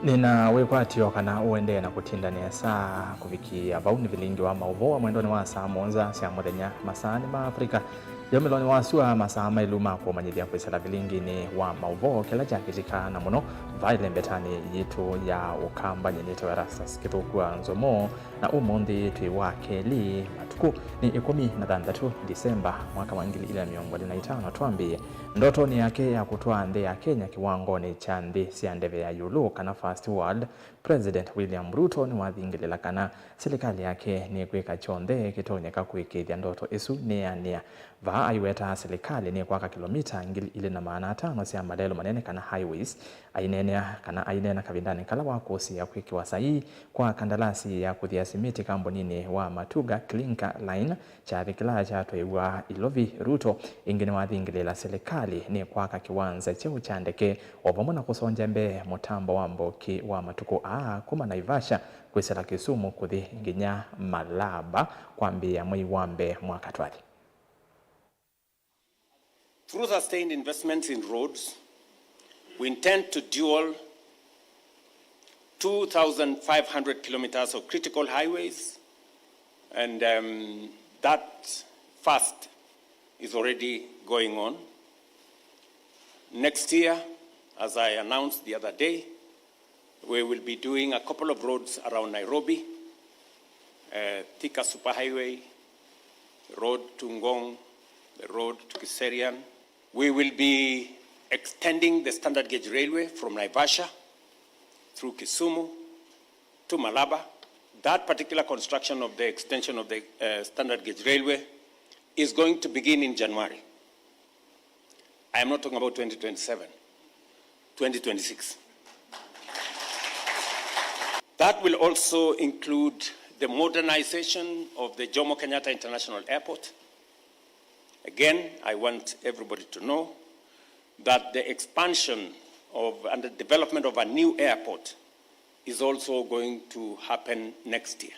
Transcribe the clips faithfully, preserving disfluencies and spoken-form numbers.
Nĩna wĩkwatyo kana ũendee na kũtinda nesa kũvikĩĩa vau. Nĩ vilingi wa maũvoo wa mwendonĩ wa saa mũonza sya mũthenya, masaanĩ ma Afrika. Yomĩlonĩ wa sua, masaa maĩlu ma kũmanyĩthya kwĩsĩla vilinginĩ wa maũvoo kĩla kyakĩlika, na mũno vaa ĩlembetanĩ yitũ ya Ũkamba. Nyie nĩtawa Erastus Kĩthũku wa Nzomo, na ũmũnthĩ twĩ wa kelĩ, matukũ nĩ ĩkũmi na thanthatũ Disemba, mwaka wa ngili ilĩ na mĩongo ĩlĩ na itano. Twambĩĩe. Ndotonĩ yake ya kũtwaa nthĩ ya Kenya kĩwangonĩ kya nthĩ sya ndeve ya ĩũlũ, kana first world, President William Ruto nĩwathingĩlĩla kana silikalĩ yake nĩkwĩka kyonthe kĩtonyeka kũĩkĩĩthya ndoto ĩsu nĩyanĩa. Vaa aiwetaa silikalĩ nĩkwaka kilomita ngili ilĩ na maana atano sya malelũ manene, kana highways. Aineenea kana aineena kavindanĩ kala wa kũsĩĩa kwĩkĩwa saii kwa kandalasi ya kũthĩa simiti kambuninĩ wa Matuga Clinker Line, kyathĩ kĩla kyatwaĩw'a Ilovi, Ruto ĩngĩ nĩwathingĩlĩĩla silikalĩ nĩ kwaka kĩwanza kyeũ kya ndeke, o vamwe na kũsongya mbee mũtambo wa mbokĩ wa matukũ aa kuma Naivasha kwĩsĩla Kisumu kũthi nginya Malaba kwambĩĩa mwei wa mbee mwaka twathi. Through sustained investments in roads, we intend to dual two thousand five hundred kilometers of critical highways, and, um, that first is already going on. Next year, as I announced the other day, we will be doing a couple of roads around Nairobi, uh, Thika Superhighway, road to Ngong, the road to Kiserian. We will be extending the standard gauge railway from Naivasha through Kisumu to Malaba. That particular construction of the extension of the, uh, standard gauge railway is going to begin in January. I am not talking about twenty twenty-seven, twenty twenty-six. That will also include the modernization of the Jomo Kenyatta International Airport. Again, I want everybody to know that the expansion of and the development of a new airport is also going to happen next year.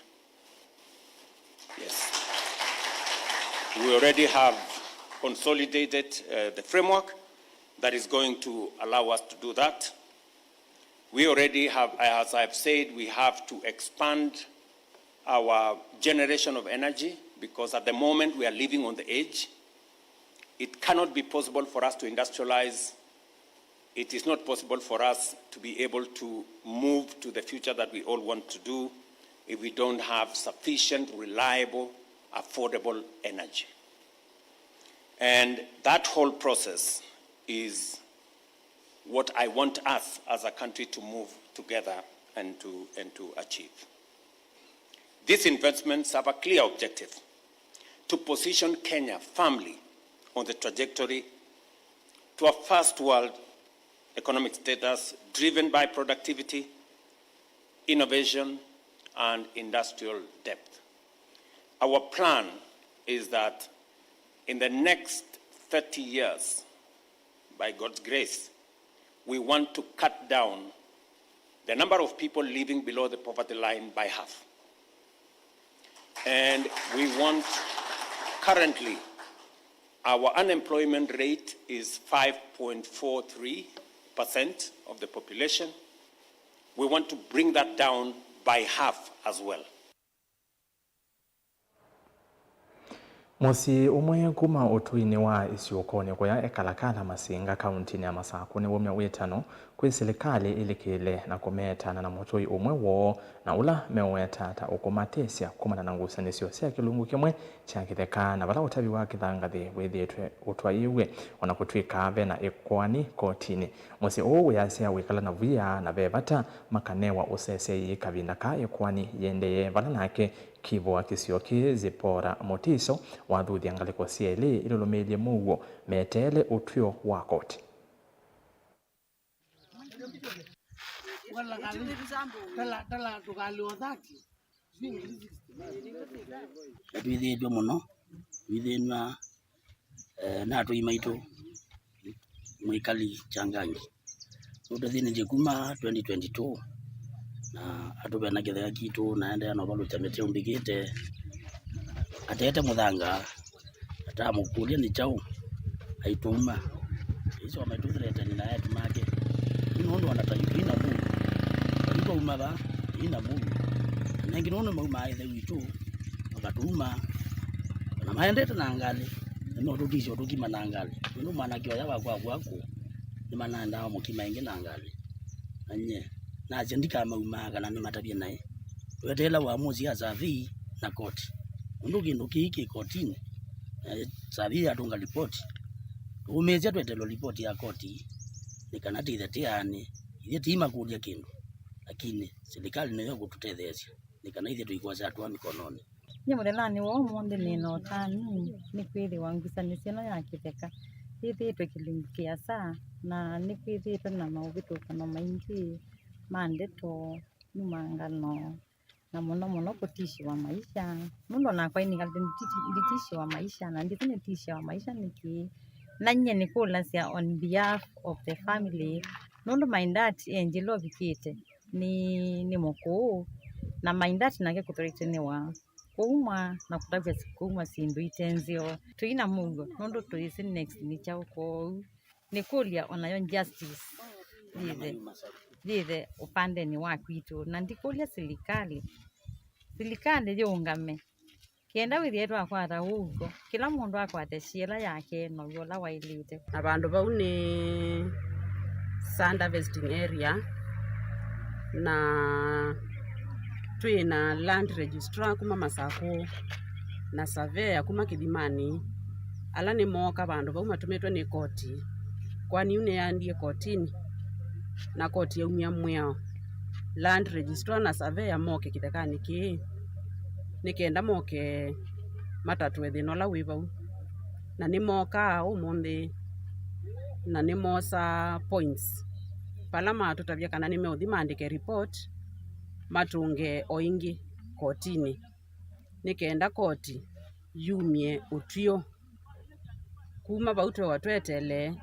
Yes. We already have consolidated, uh, the framework that is going to allow us to do that. We already have, as I've said, we have to expand our generation of energy, because at the moment we are living on the edge. It cannot be possible for us to industrialize. It is not possible for us to be able to move to the future that we all want to do if we don't have sufficient, reliable, affordable energy. And that whole process is what I want us as a country to move together and to, and to achieve. These investments have a clear objective to position Kenya firmly on the trajectory to a first world economic status driven by productivity, innovation, and industrial depth. Our plan is that in the next thirty years, by God's grace, we want to cut down the number of people living below the poverty line by half. And we want, currently, our unemployment rate is five point four three percent of the population. We want to bring that down by half as well. Mũsyĩ ũmwe kuma ũtũinĩ wa Ĩsyũkonĩ kũya Ekalakala Masinga, kauntinĩ ya Masakũ, nĩwaumya wĩtano kwĩ silikalĩ ĩlikĩle na kũmeetana na mũtũi ũmwe woo, na ũla meũweta ta ũkũmatesya kumana na ngusanĩsyo sya kĩlungu kĩmwe kya kĩtheka, na vala ũtavi wa kĩthangathĩ wĩthĩĩtwe ũtwaĩĩw'e, o na kũtw'ĩka ve na ĩkoani kotinĩ. Mũsyĩ ũũ wĩasya wĩkala na via, na ve vata makanewa ũseseei kavinda kaa ĩkoani yĩendee, vala nake Kĩvũa kĩsio kĩĩ, Zipporah Mutiso, wathuthya ngalĩko sya elĩ ilũlũmĩĩlye mũuo meteele ũtw'ĩo wa koti. Nĩtwĩthĩĩtw'e mũno, twĩthĩnw'a, eh, nĩ atũi maitũ, mwĩkali Changangi. Nũtũthĩnĩtye kuma twenty twenty-two, na atũvena kĩtheka kitũ, na aendeea na ũvalũkya mĩtĩ ũmbĩkĩte, ateete mũthanga, atamũkũlya nĩ kyaũ, aitũuma. Ĩsu amaitũthreateni na etu make. Yu nũndũ ona ta yu twĩna mũuo, Kuma va ina mũu. Na ĩngĩ nũndũ maumaa ĩthe witũ, makatuma, na maendete na ngalĩ, na meũtũtisya ũtũkima na ngalĩ. Nũndũ mwanake ũya wakwa kũa kũũ, nĩmanaendaa mũkima ĩngĩ na ngalĩ. Na nyie nasya ndikamaumaa kana nĩmatavye naĩ. Tweteela ũamusi ya savii na koti. Nũndũ kĩndũ kĩĩ kĩ kotinĩ, na savii yatũnga lipoti. Tũũmĩĩsya twetelwe lipoti ya koti, nĩ kana tĩthe tĩaanĩ. Ithyĩ ti makũlya kĩndũ, lakini silikalĩ nĩyo ĩkũtũtetheesya nĩ kana ithyĩ tũikose hatua mikononi. Nyie mũthenyanĩ wa ũmũnthĩ nĩ na ũtanu nĩ kwĩthĩwa ngusanĩsyo ĩno ya kĩtheka yĩthĩĩtwe kĩlungu kĩasa, na nĩ kwĩthĩĩtwe na maũvĩtũkano maingĩ ma ndeto, nyumangano, na mũno mũno kũtishĩwa maisha. Nũndũ onakwa ĩnĩkalĩte nditi- nditishĩwa maisha, na ndĩsĩ nĩtishĩwa maisha nĩkĩ. Na nyie nĩkũlasya on behalf of the family, nũndũ my dad e njĩla ũvikĩte nĩ, nĩ mũkũũ, na my dad nake kũtũrĩte nĩ wa kũumwa na kũtavya kũumwa syĩndũ ite nzeo. Tũi na mũuo nũndũ tũyĩsĩ next nĩ kyaũ. Kwoou nĩkũlya onayo justice yĩthe, yĩthe ũpandenĩ wa kwitũ, na ndikũlya silikalĩ, silikalĩ yĩũngame kenda wĩthĩe twakwata ũuo, kĩla mũndũ akwate syĩla yake na ũw'o ũla waĩlĩte. Na vandũ vau nĩ sand harvesting area, na twĩ na land registrar kuma Masakũ na surveyor kuma Kĩthimanĩ, ala nĩmooka vandũ vau matũmĩtwe nĩ koti. Kwani yu nĩyaendie kotinĩ, na koti yaumya mwĩao land registrar na surveyor moke kĩthekanĩ kĩĩ, nĩ kenda moke matatũe thĩna ũla wĩ vau. Na nĩmookaa ũmũnthĩ, na nĩmoosa points vala matũtavya kana nĩmeũthi maandĩke report, matũnge o ĩngĩ kotinĩ, nĩ kenda koti yumye ũtw'ĩo. Kuma vau twewa twetelee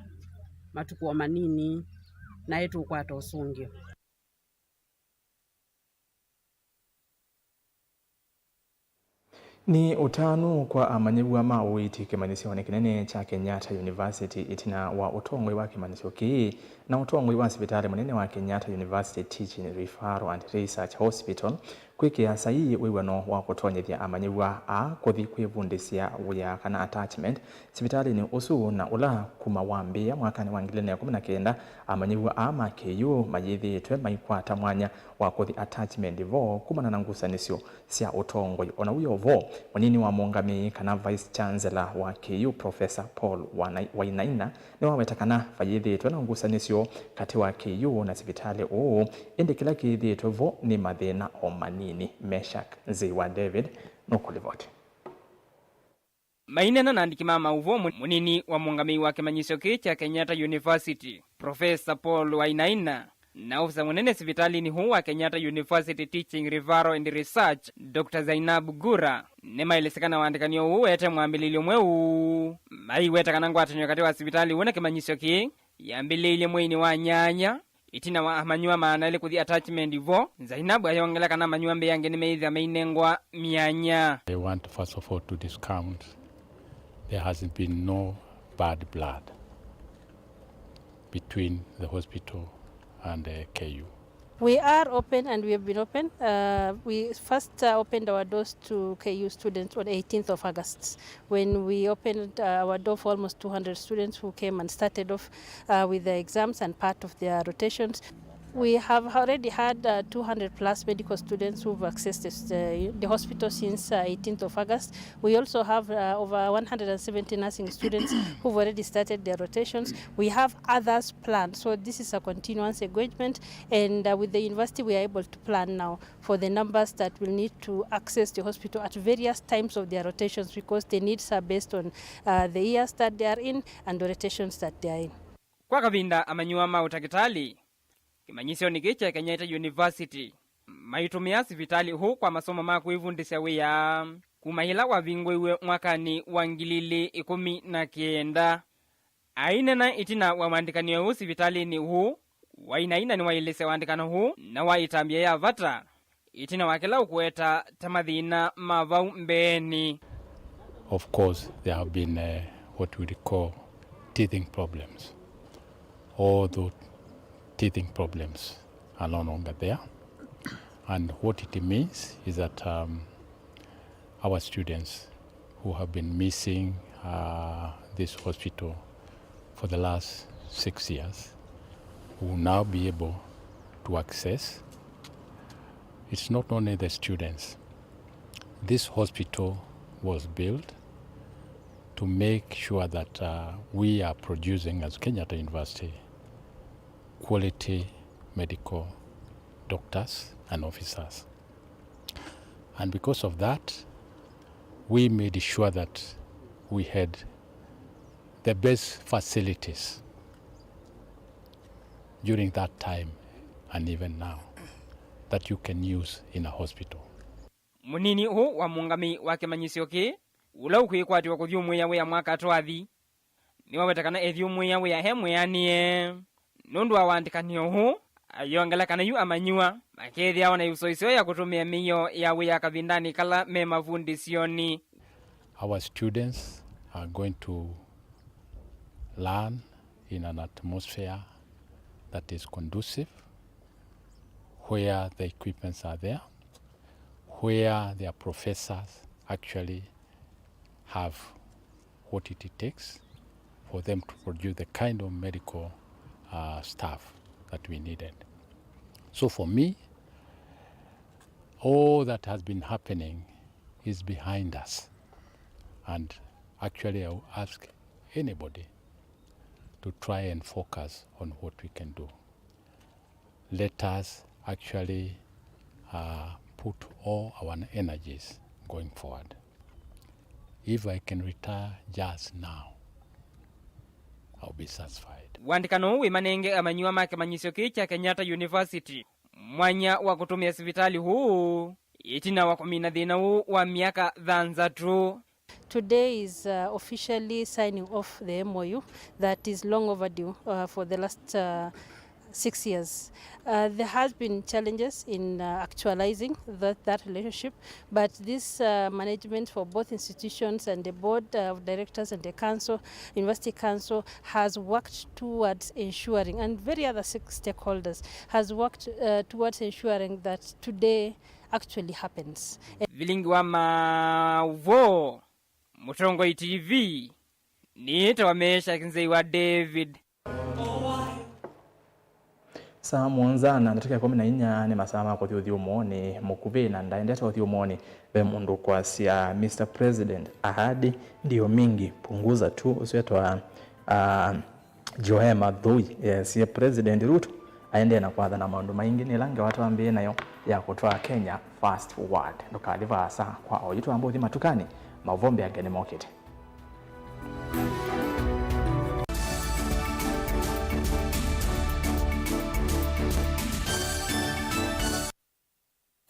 matukũ o manini, naĩ tũkwata ũsũngĩo. Nĩ ũtanu kwa amanyĩw'a ma ũiiti kĩmanyĩsyonĩ kĩnene kya Kenyatta University ĩtina wa ũtongoi wa kĩmanyĩsyo kĩĩ na ũtongoi wa sivitalĩ mũnene wa Kenyatta University Teaching Referral and Research Hospital kwĩkĩa saii wĩw'ano wa kũtonyethya amanyĩw'a aa kũthi kwĩvundĩsya wĩa kana attachment sivitalĩnĩ ũsu, na ũla kuma wambĩĩa mwakanĩ wa ngili ilĩ na ĩkũmi na kenda, amanyĩw'a aa ma K U mayĩthĩĩtwe maikwata mwanya wa kũthi attachment vo kumana na ngusanĩsyo sya ũtongoi. O na wĩ o vo, mũnini wa mũũngamĩi kana Vice Chancellor wa K U, Professor Paul Wanai- Wainaina, nĩwaweta kana vayĩthĩĩtwe na ngusanĩsyo katĩ wa K U na sivitalĩ ũũ, ĩndĩ kĩla kĩthĩĩtwe vo nĩ mathĩna o manini. Meshack Nzĩwa David nũkũlivoti. Maineena na andĩki ma maũvoo, mũ- mũnini wa mũũngamĩi wa kĩmanyĩsyo kĩĩ kya Kenyatta University, Professor Paul Wainaina, na ofisa mũnene sivitalĩnĩ ũũ wa Kenyatta University Teaching Referral and Research, Doctor Zainab Gura, nĩmaelesya kana ũandĩkani ũũ ũete mwambĩlĩlyo mweũ. Maiweta kana ngwatanĩo katĩ wa sivitalĩ ũũ na kĩmanyĩsyo kĩĩ yambĩlĩĩlye mweinĩ wa nyanya, ĩtina wa amanyĩw'a maana elĩ kũthi attachment vo. Zainabu ayongela kana amanyĩw'a mbee angĩ nĩmeĩthya mainengwa myanya. I want first of all to discount there hasn't been no bad blood between the hospital and, uh, K U. We are open and we have been open. Uh, we first, uh, opened our doors to K U students on eighteenth of August, when we opened, uh, our door for almost two hundred students who came and started off, uh, with their exams and part of their rotations. We have already had, uh, two hundred plus medical students who've accessed this, uh, the hospital since, uh, eighteenth of August. We also have, uh, over one hundred and seventy nursing students who've already started their rotations. We have others planned. So this is a continuous engagement, and, uh, with the university, we are able to plan now for the numbers that will need to access the hospital at various times of their rotations, because the needs are based on, uh, the years that they are in and the rotations that they are in. Kwa kavinda, amanyĩw'a ma ũtakĩtalĩ kĩmanyĩsyonĩ kĩĩ kya Kenyatta University maitũmĩa sivitalĩ ũũ kwa masomo ma kwĩvundĩsya wĩa kuma yĩla wavingũiwe mwakanĩ wa ngili ilĩ ĩkũmi na kenda. Aineena ĩtina wa wandĩkani ũũ sivitalĩnĩ ũũ, Wainaina nĩwaelesya wandĩkano ũũ na wa ĩtambya ya vata ĩtina wa kĩla ũkũweta ta mathĩna ma vau mbeenĩ. Of course, there have been, uh, what we call teething problems. Although teething problems are no longer there, And what it means is that, um, our students who have been missing, uh, this hospital for the last six years will now be able to access. It's not only the students. This hospital was built to make sure that, uh, we are producing as Kenyatta University quality medical doctors and officers. And because of that, we made sure that we had the best facilities during that time and even now that you can use in a hospital. Mũnini ũũ wa mũũngamĩi wa kĩmanyĩsyo kĩĩ, ũla ũkwĩkwatĩwa kũthyũmũĩa wĩa mwaka twathi, nĩwaweta kana ethyũmũĩa wĩa e mwĩanĩe. Nũndũ wa ũandĩkanĩo ũũ, ayongela kana yu amanyĩw'a makeethĩawa na ĩũsũĩsyo ya kũtũmĩa mĩio ya wĩa kavindanĩ kala me mavundĩsyonĩ. Our students are going to learn in an atmosphere that is conducive, where the equipments are there, where their professors actually have what it takes for them to produce the kind of medical, uh, staff that we needed. So for me, all that has been happening is behind us. And actually, I will ask anybody to try and focus on what we can do. Let us actually, uh, put all our energies going forward. If I can retire just now, I'll be satisfied. Ũandĩkano ũũ wĩmanenge amanyĩw'a ma kĩmanyĩsyo kĩĩ kya Kenyatta University mwanya wa kũtũmĩa sivitalĩ ũũ ĩtina wa kũmina thĩna ũũ wa myaka thanthatũ. Today is, uh, officially signing off the M O U that is long overdue, uh, for the last, uh, six years. Uh, there has been challenges in, uh, actualizing that, that relationship, but this, uh, management for both institutions and the board, uh, of directors and the council, university council, has worked towards ensuring, and very other six stakeholders, has worked, uh, towards ensuring that today actually happens. Vilingi wa maũvoo, Mũtongoi T V, nĩtawa Meshack Nzei wa David. Saa mũonza na ndatĩka ĩkũmi na inya nĩ masaa ma kũthi ũthyũmũonĩ mũkuvĩ, na ndaendete ũthyũmũonĩ, ve mũndũ ũkwasya, "Mister President, ahadi ndio mingi, punguza tu." Ũsu etwa, ah, Joe Mathoi, yes, ye President Ruto aendee na kwathana maũndũ maingĩ. Nĩ ĩla ngewa twambĩĩe nayo ya kũtwaa Kenya fast forward. Ndũkathi vaasa kwa oyu, twamba ũthi matukanĩ, maũvoo mbeange nĩmokĩte.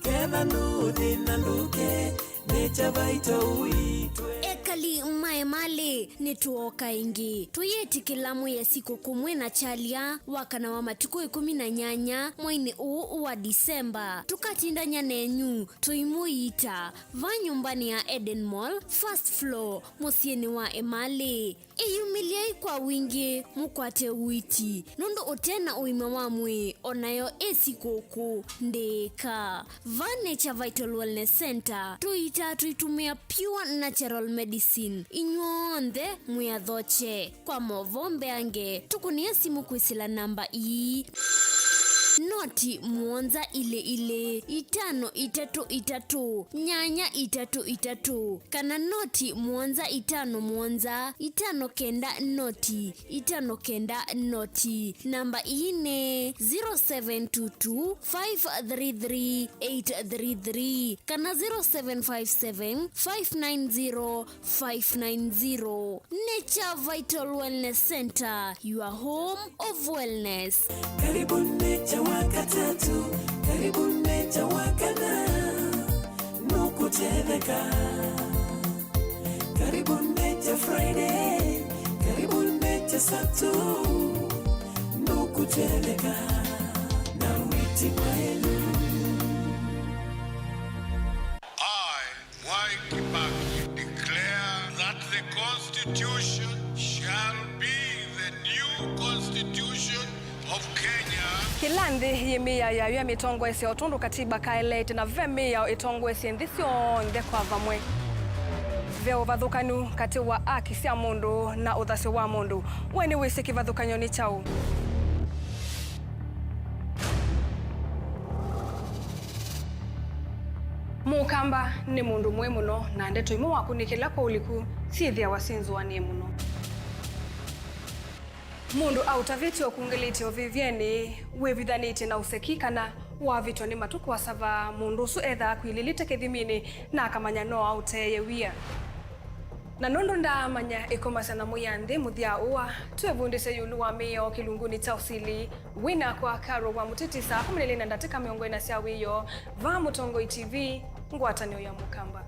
Ketha nũthĩna ndũke, Nature Vital ũitwe. Ekali ma Emali, nĩtwooka ĩngĩ. Tũyĩtĩkĩla mwĩe sikũkũ mwĩ na kyalya wa kana wa matukũ ĩkũmi na nyanya mweinĩ ũũ wa Disemba. Tũkatindany'a nenyu, tũimũiita va nyũmbanĩ ya Eden Mall, first floor, mũsyĩnĩ wa Emali. Ĩyumĩlyai kwa wingĩ, mũkwate ũiiti, nũndũ ũte na ũima wa mwĩĩ, o nayo ĩ sikũkũ ndĩĩka. Va Nature Vital Wellness Center, tũiitaa tũitũmĩa pure natural medicine. Inyw'onthe mwĩ athokye. Kwa maũvoo mbeange, tũkũnĩe simũ kwĩsĩla namba ii: noti mũonza ilĩ ilĩ, itano itatũ itatũ, nyanya itatũ itatũ, kana noti mũonza itano mũonza, itano kenda noti, itano kenda noti. Namba ii nĩ zero seven two two, five three three, eight three three kana zero seven five seven, five nine zero, five nine zero. Nature Vital Wellness Center, your home of wellness. Karibu Nature Waka Tatu, karibu Nature Waka Kana, nũkũtetheka. Karibu Nature Friday, karibu Nature Saturday, nũkũtetheka na wĩti mwaĩlu. I, Mwai Kibaki, declare that the Constitution shall be the new Constitution of Kenya. Kĩla nthĩ yĩ mĩao yayo ya mĩtongoesye o tondũ katiba kaeleete, na ve mĩao ĩtongoesye nthĩ syonthe kwa vamwe. Ve ũvathũkanu katĩ wa aki sya mũndũ na ũthasyo wa mũndũ. We nĩwĩsĩ kĩvathũkany'o nĩ kyaũ? Mũkamba nĩ mũndũ mũĩ mũno, na ndeto imwe wakunĩkĩla kwa ũliku syĩthĩawa syĩ nzũanĩe mũno. Mũndũ aũtavĩtye ũkungĩlĩtye ũvĩvyenĩ, wĩvithanĩtye na ũseki, kana wavĩtwa nĩ matũ kũasava, mũndũ ũsu ethaa akwilĩlĩte kĩthiminĩ na akamanya no aũteeye wia. Na nũndũ ndaamanya ĩkomasya na mũya nthĩ mũthya ũa, twĩvundĩsye ĩũlũ wa mĩao kĩlungunĩ kya ũsili. Wĩ nakwa Carol wa Mũtĩtĩ saa kũmi na ilĩ na ndatĩka mĩongo ĩna sya wĩoo, vaa Mũtongoi T V, ngwatanĩo ya Mũkamba.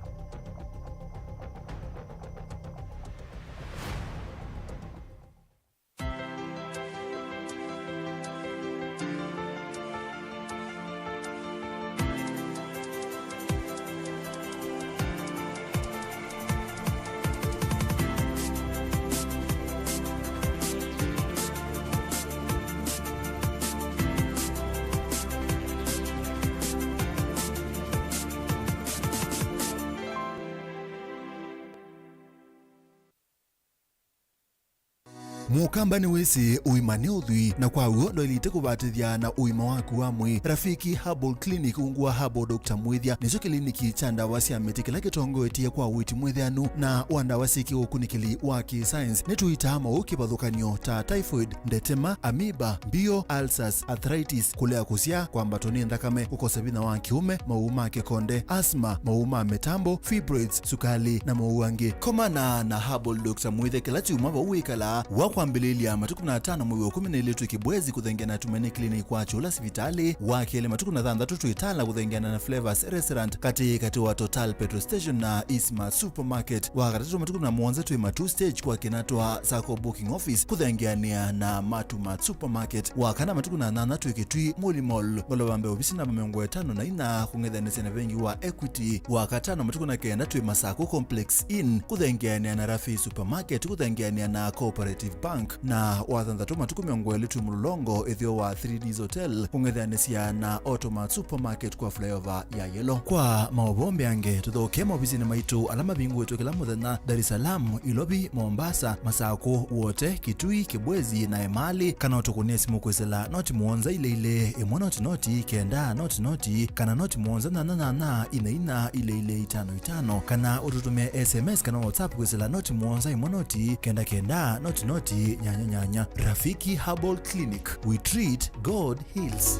Mũkamba nĩwĩsĩ ũima nĩ ũthwii, na kwa w'o ndwaĩlĩte kũvatĩthya na ũima waku wa mwĩĩ. Rafiki Herbal Clinic ungu wa Herbal Doctor Mwĩthya nĩkyo kĩliniki kya ndawa sya mĩtĩ kĩla kĩtongoetye kwa ũiiti mwĩthĩanu na wa ndawa syĩ kĩũkunĩkĩli wa kĩ-science. Nĩtũitaa maũũ kĩvathũkany'o ta typhoid, ndetema, amoeba, mbio, ulcers, arthritis, kũlea kũsyaa, kwambatwa nĩ nthakame, kũkosa vinya wa kĩũme, maũũ ma kĩkonde, asthma, maũũ ma mĩtambo, fibroids, sukali, na maũũ angĩ. Komana na Herbal Doctor Mwĩthya kĩla kyumwa vau wĩkalaa, wa kwambĩlĩlya matukũ na atano mwei wa kũmi na ĩlĩ twĩ Kĩbwezi kũthengeana na Tumaini Clinic kwa Kyũla sivitalĩ, wa kelĩ matukũ na thanthatũ twĩ Tala kũthengeana na Flavors Restaurant katĩ katĩ wa Total Petrol Station na Eastmart Supermarket, wa katatũ matukũ na mũonza twĩ Matuu Stage kwa Kinatwa Sacco Booking Office kũthengeanĩa na Matumat Supermarket, wa kana matukũ na nyanya twĩ Kitui Muli Mall, ngolova mbee ovisi namba mĩongo ĩtano na ina kũng'ethanĩsya na vengi wa Equity, wa katano matukũ na kenda twĩ Masaku Complex Inn kũthengeanĩa na Rafi Supermarket kũthengeanĩa na Cooperative Bank, na wa thanthatũ matukũ mĩongo ĩlĩ twĩ Mũlolongo ĩtheo wa Three Ds Hotel kũng'ethanĩsya na Automat Supermarket kwa flyover ya Yellow. Kwa maũvoo mbeange, tũthokee maovisinĩ maitũ ala mavingũĩtwe kĩla mũthenya Dar es Salaam, Ilovi, Mombasa, Masakũ, Wote, Kitui, Kibwezi na Emali, kana ũtũkũnĩe simũ kwĩsĩla noti mũonza ilĩ ilĩ, ĩmwe noti noti, kenda noti noti, kana noti mũonza nyanya nyanya, ina ina, ilĩ ilĩ, itano itano, kana ũtũtũmĩe S M S kana WhatsApp kwĩsĩla noti mũonza ĩmwe noti, kenda kenda, noti noti, nyanya nyanya. Rafiki Herbal Clinic, we treat, God heals.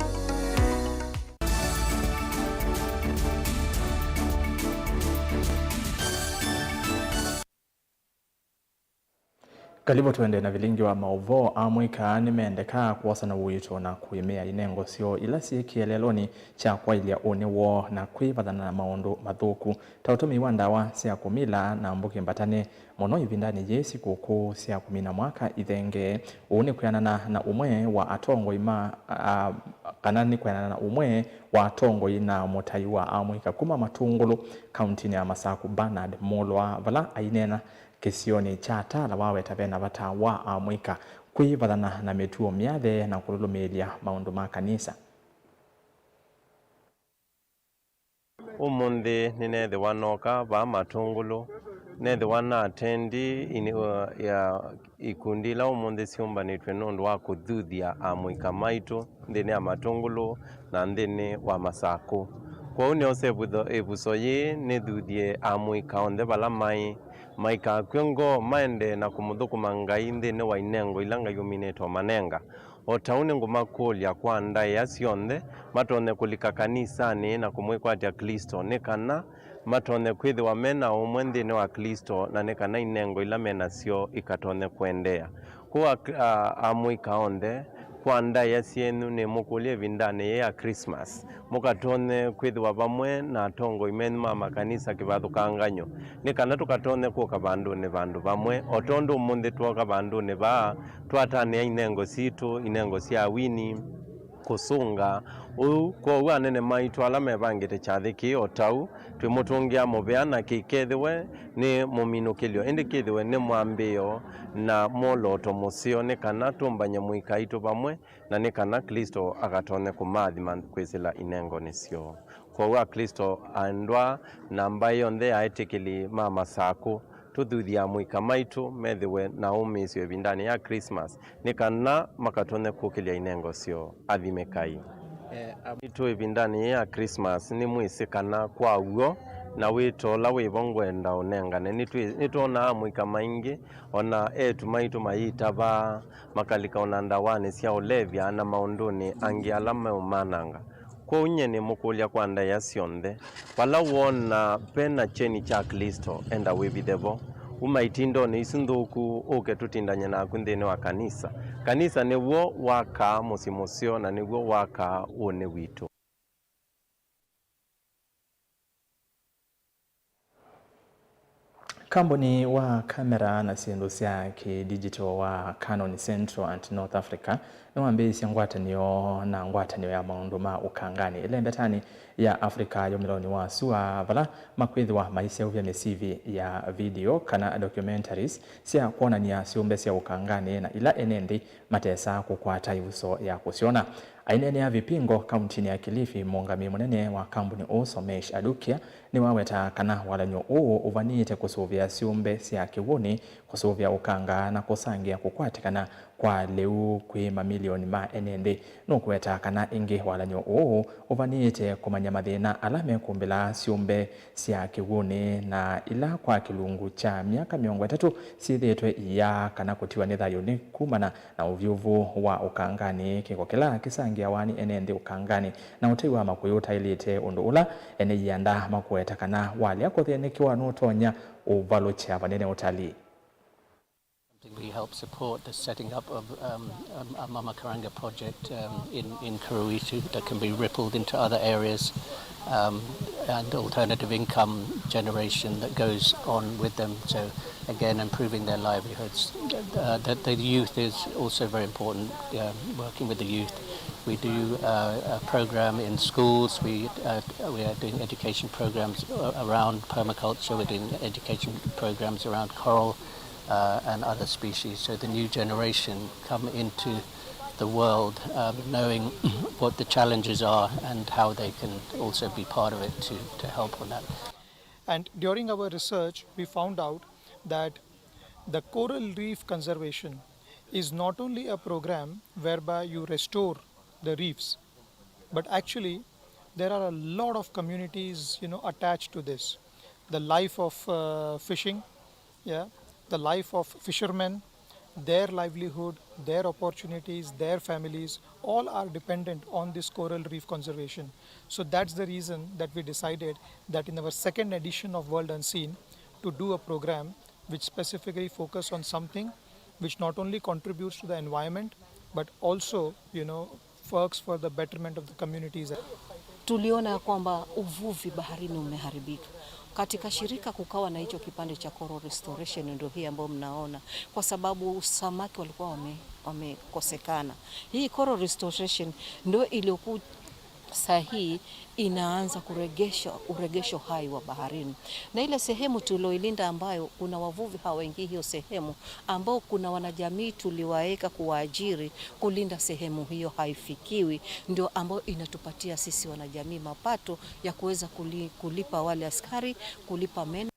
Karibu tũendee na vilingi wa maũvoo. Amũika nĩmendekaa kwosa na ũito na kũĩmĩa inengo syoo ila syĩ kĩeleelonĩ kya kwaĩlya ũnĩ woo na kwĩvathana na maũndũ mathũku, ta ũtũmĩi wa ndawa sya kũmila na mbũkĩ mbatane, mũno ĩvindanĩ yĩĩ sikũkũ sya kũmina mwaka ithengee. Ũu nĩ kwĩanana na ũmwe wa atongoi ma, a, kana nĩ kwĩanana na ũmwe wa atongoi na mũtai wa amũika kuma Matũngũlũ, kauntinĩ ya Masaku, Bernard Mũlwa, vala aineena kĩsionĩ kya Tala waweta vena vata wa amũika kwĩvathana na mĩtuo myathe na kũlũlũmĩĩlya maũndũ ma kanisa. Ũmũnthĩ nĩneethĩwa nooka vaa Matũngũlũ, neethĩwa na atendi ini-, ya ikundi ila ũmũnthĩ syũmbanĩtw'e nũndũ wa kũthuthya amũika maitũ nthĩnĩ ya Matũngũlũ na nthĩnĩ wa Masakũ. Kwoou nĩosa ĩvutho-, ĩvuso yĩĩ nĩthuthye amũika onthe vala maĩ, maikakw'e ngoo, maendee na kũmũthũkũma Ngai nthĩnĩ wa inengo ila Ngai ũminĩte ũmanenga. O ta ũu nĩngũmakũlya kwa ndaĩa syonthe matonye kũlika kanisanĩ na kũmwĩkwatya Klĩsto, nĩ kana matonye kwĩthĩwa me na ũmwe nthĩnĩ wa Klĩsto, na nĩ kana inengo ila me nasyo ikatonye kũendeea. Kwoou ak-, a-, amũika onthe, kwa ndaĩa syenyu nĩmũkũlye ĩvindanĩ yĩĩ ya Christmas, mũkatonye kwĩthĩwa vamwe na atongoi menyu ma makanisa kĩvathũkangany'o, nĩ kana tũkatonye kũka vandũnĩ vandũ vamwe, o tondũ ũmũnthĩ twooka vandũnĩ vaa, twatanĩa inengo sitũ, inengo sya awini, Kũsũnga ũu. Kwoou anene maitũ ala mevangĩte kyathĩ kĩĩ o ta ũu, twĩmũtũngĩa mũvea, na kĩkethĩwe nĩ mũminũkĩlyo, ĩndĩ kĩthĩwe nĩ mwambĩĩo na mwolooto mũseo, nĩ kana tũmbany'e mũika aitũ vamwe, na nĩ kana Klĩsto akatonye kũmaathima kwĩsĩla inengonĩ syoo. Kwoou Aklĩsto endwa, na mbaĩ yonthe ya etĩkĩli ma Masakũ, tũthuthya amũika maitũ methĩwe na ũmĩĩsyo ĩvindanĩ ya Christmas, nĩ kana makatonye kũkĩlya inengo syoo. Athimĩkai. Eh, a- Aitũ ĩvindanĩ yĩĩ ya Christmas, nĩmwĩsĩ kana kwa w'o na wĩto ũla wĩvo ngwenda ũnengane. Nĩtwĩ-, nĩtwonaa amũika maingĩ, o na eĩtu maitũ mayĩtavaa, makalika o na ndawanĩ sya ũlevya na maũndũnĩ angĩ ala meũmananga. Kwoou nyie nĩmũkũlya kwa ndaĩa syonthe, vala woona ve na kyeni kya Klĩsto, enda wĩvithe vo. Uma itindonĩ isu nthũku, ũke tũtindany'e naku nthĩnĩ wa kanisa. Kanisa nĩw'o wakaa mũsyĩ mũseo, na nĩw'o wakaa ũnĩ witũ. Kambuni wa kamera na syĩndũ sya kĩ-digital wa Canon Central and North Africa nĩwambĩĩisye ngwatanĩo na ngwatanĩo ya maũndũ ma ũkanganĩ ĩlembetanĩ ya Africa yũmĩlonĩ wa sua, vala makwĩthĩwa maiseũvya mĩsivi ya video kana documentaries sya kwonany'a syũmbe sya ũkanganĩ na ila ene nthĩ matesaa kũkwata ĩvuso ya kũsyona. Aineenea Vipingo kauntinĩ ya Kilifi, mũũngamĩi mũnene wa kambuni ũũ Somesh Adukia nĩwawetaa kana walany'o ũũ ũvanĩĩte kũsũvĩa syũmbe sya kĩw'ũnĩ, kũsũvĩa ũkanga, na kũsangĩa kũkwatĩkana kwa lĩu kwĩ mamilioni ma ene nthĩ. Nũkũwetaa kana ĩngĩ walany'o ũũ ũvanĩĩte kũmanya mathĩna ala mekũmbĩlaa syũmbe sya kĩw'ũnĩ na ila kwa kĩlungu kya myaka mĩongo ĩtatũ syĩthĩĩtwe iyaa kana kũtiwa nĩ thayũ nĩ kumana na ũvyũvu wa ũkanganĩ, kĩko kĩla kĩsangĩawa nĩ ene nthĩ ũkanganĩ na ũtei wa makũyũ ũtaĩlĩte, ũndũ ũla ene ianda makũweta kana walea kũthĩnĩkĩwa nũtonya ũvalũkya vanene ũtalii. Something we help support the setting up of, um, um, a Mama Karanga project, um, in, in Kuruitu that can be rippled into other areas, um, and alternative income generation that goes on with them. So again, improving their livelihoods. Uh, the, the youth is also very important, um, working with the youth. We do, uh, a program in schools. We, uh, we are doing education programs a-, around permaculture. We're doing education programs around coral, uh, and other species. So the new generation come into the world, um, knowing what the challenges are and how they can also be part of it to, to help on that. And during our research, we found out that the coral reef conservation is not only a program whereby you restore the reefs, but actually there are a lot of communities, you know, attached to this. The life of, uh, fishing, yeah, the life of fishermen, their livelihood, their opportunities, their families, all are dependent on this coral reef conservation. So that's the reason that we decided that in our second edition of World Unseen, to do a program which specifically focus on something which not only contributes to the environment, but also, you know, works for the betterment of the communities. Tuliona ya kwamba uvuvi baharini umeharibika. Katika shirika kukawa na hicho kipande cha coral restoration, ndio hii ambayo mnaona, kwa sababu samaki walikuwa wame-, wamekosekana. Hii coral restoration ndio iliyoku-, saa hii inaanza kuregesha, uregesho hai wa baharini. Na ile sehemu tulioilinda ambayo kuna wavuvi hawaingii hiyo sehemu, ambao kuna wanajamii tuliwaeka kuwaajiri kulinda sehemu hiyo haifikiwi, ndio ambayo inatupatia sisi wanajamii mapato ya kuweza kuli-, kulipa wale askari, kulipa men-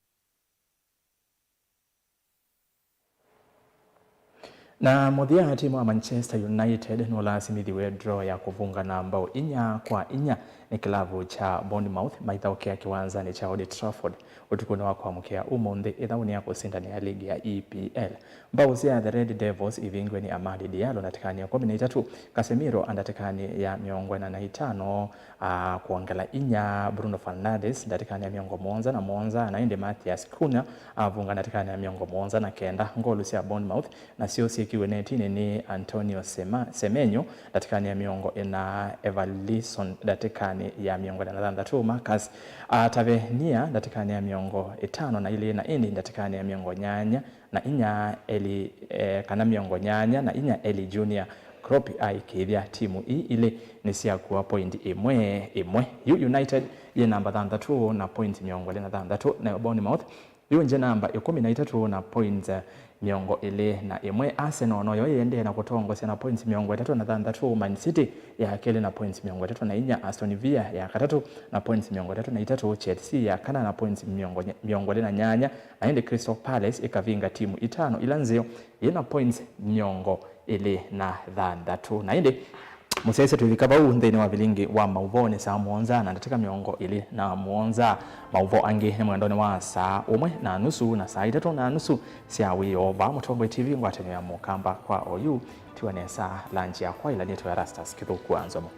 Na mũthya, timu wa Manchester United nũlasimĩthiw'e draw ya kũvungana mbao inya kwa inya nĩ kĩlavu kya Bournemouth maithaũkĩa kĩwanzanĩ kya Old Trafford ũtukũnĩ wa kwamũkĩa ũmũnthĩ ĩthaũnĩ ya kũsindanĩa ligi ya E P L. Mbao sya the Red Devils ivingiwe nĩ Amad Diallo ndatĩkanĩ ya ĩkũmi na itatũ, Casemiro ndatĩkanĩ ya mĩongo ĩna na itano, a, kwongela inya Bruno Fernandes ndatĩkanĩ ya mĩongo mũonza na mũonza, na ĩndĩ Matheus Cunha avunga ndatĩkanĩ ya mĩongo mũonza na kenda. Ngolu sya Bournemouth nasyo syĩkiwe netinĩ nĩ Antonio Sema-, Semenyo ndatĩkanĩ ya mĩongo ĩna, Evalison ndatĩkanĩ ya mĩongo ĩna na thanthatũ, Marcus, a, Tavernier ndatĩkanĩ ya mĩongo ĩtano na ilĩ, na ĩndĩ ndatĩkanĩ ya mĩongo nyanya na inya Eli, eh, kana mĩongo nyanya na inya Eli Junior. Klopp aikĩĩthya timu ii ilĩ nĩsyakua point ĩmwe ĩmwe. Yu United yĩ namba thanthatũ na point mĩongo ĩlĩ na thanthatũ, nayo Bournemouth yu nje namba ĩkũmi na itatũ na points, eh, mĩongo ĩlĩ na ĩmwe. Arsenal noyo ĩendee na kũtongosya na points mĩongo ĩtatũ na thanthatũ, Man City ya kelĩ na points mĩongo ĩtatũ na inya, Aston Villa ya katatũ na points mĩongo ĩtatũ na itatũ, Chelsea ya kana na points mĩongo ĩlĩ na nyanya, na ĩndĩ Crystal Palace ĩkavinga timu itano ila nzeo yĩ na points mĩongo ĩlĩ na thanthatũ. Na ĩndĩ mũsyaĩĩsya twĩvika vau nthĩnĩ wa vilingi wa maũvoo nĩ saa mũonza na ndatĩka mĩongo ĩlĩ na mũonza. Maũvoo angĩ nĩ mwendonĩ wa saa ũmwe na nusu na saa itatũ na nusu sya wĩoo vaa Mũtongoi T V, ngwatanĩo ya Mũkamba kwa oyu. Tiwa nesa, lunch yakwa ĩla nĩtwa Erastus Kĩthũku wa Nzomo.